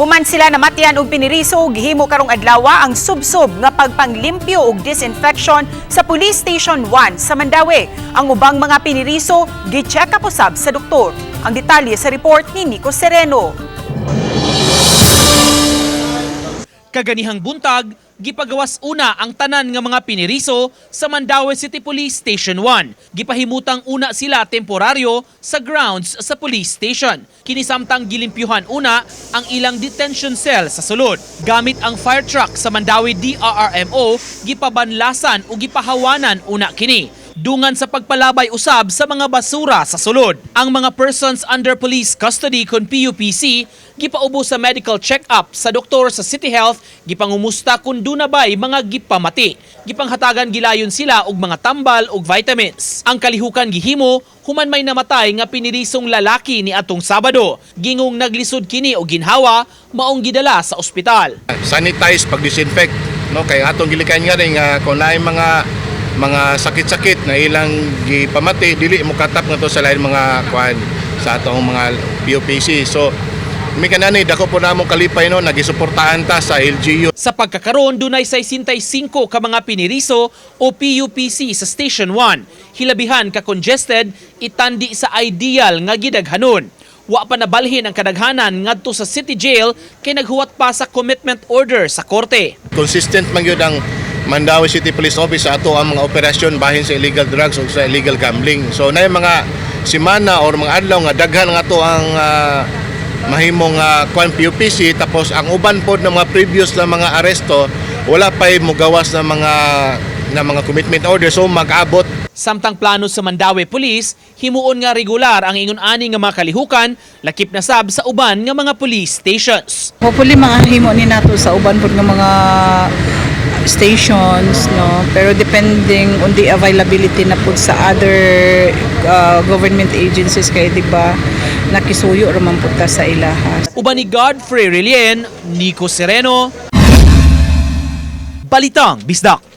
Human sila namatian og piniriso, gihimo karong adlawa ang subsob nga pagpanglimpyo og disinfection sa Police Station 1 sa Mandaue. Ang ubang mga piniriso gi-check up usab sa doktor. Ang detalye sa report ni Nico Sereno. Kaganihang buntag, gipagawas una ang tanan nga mga piniriso sa Mandaue City Police Station 1. Gipahimutang una sila temporaryo sa grounds sa police station. Kini samtang gilimpyuhan una ang ilang detention cell sa sulod. Gamit ang fire truck sa Mandaue DRRMO, gipabanlasan o gipahawanan una kini dungan sa pagpalabay usab sa mga basura sa sulod. Ang mga persons under police custody kon PUPC gipaubo sa medical check-up sa doktor sa City Health, gipangumusta kung duna bay mga gipamati. Gipanghatagan gilayon sila og mga tambal ug vitamins. Ang kalihukan gihimo human may namatay nga pinirisong lalaki ni atong Sabado. Gingong naglisod kini og ginhawa, maong gidala sa ospital. Sanitize, pag-disinfect, no, kay atong gilikan nga rin nga kung naay mga sakit-sakit na ilang gipamati, dili mo katap ngadto sa lain mga kuan sa atong mga PUPC. So mi kanani, dako po namong kalipay, no, nagisuportahan ta sa LGU. Sa pagkakaroon, dunay 65 ka mga piniriso o PUPC sa Station 1. Hilabihan ka congested, itandi sa ideal nga gidaghanon. Wa pa nabalhin ang kadaghanan ngadto sa City Jail kay naghuwat pa sa commitment order sa korte. Consistent man gyud ang Mandaue City Police Office sa ato ang mga operasyon bahin sa illegal drugs o sa illegal gambling. So na mga semana or mga adlaw nga daghan nga ato ang mahimong kuan PUPC, tapos ang uban pod ng mga previous na mga aresto, wala pa'y mugawas na mga commitment order, so mag-abot. Samtang plano sa Mandaue Police, himuon nga regular ang ingon ani nga mga kalihukan, lakip na sab sa uban nga mga police stations. Hopefully mga himo ni nato sa uban pod nga mga stations, no, pero depending on the availability na pud sa other government agencies kay di ba nakisuyo ra man pud ta sa ilaha. Uban ni Godfrey Relien, Nico Sereno, Balitang Bisdak.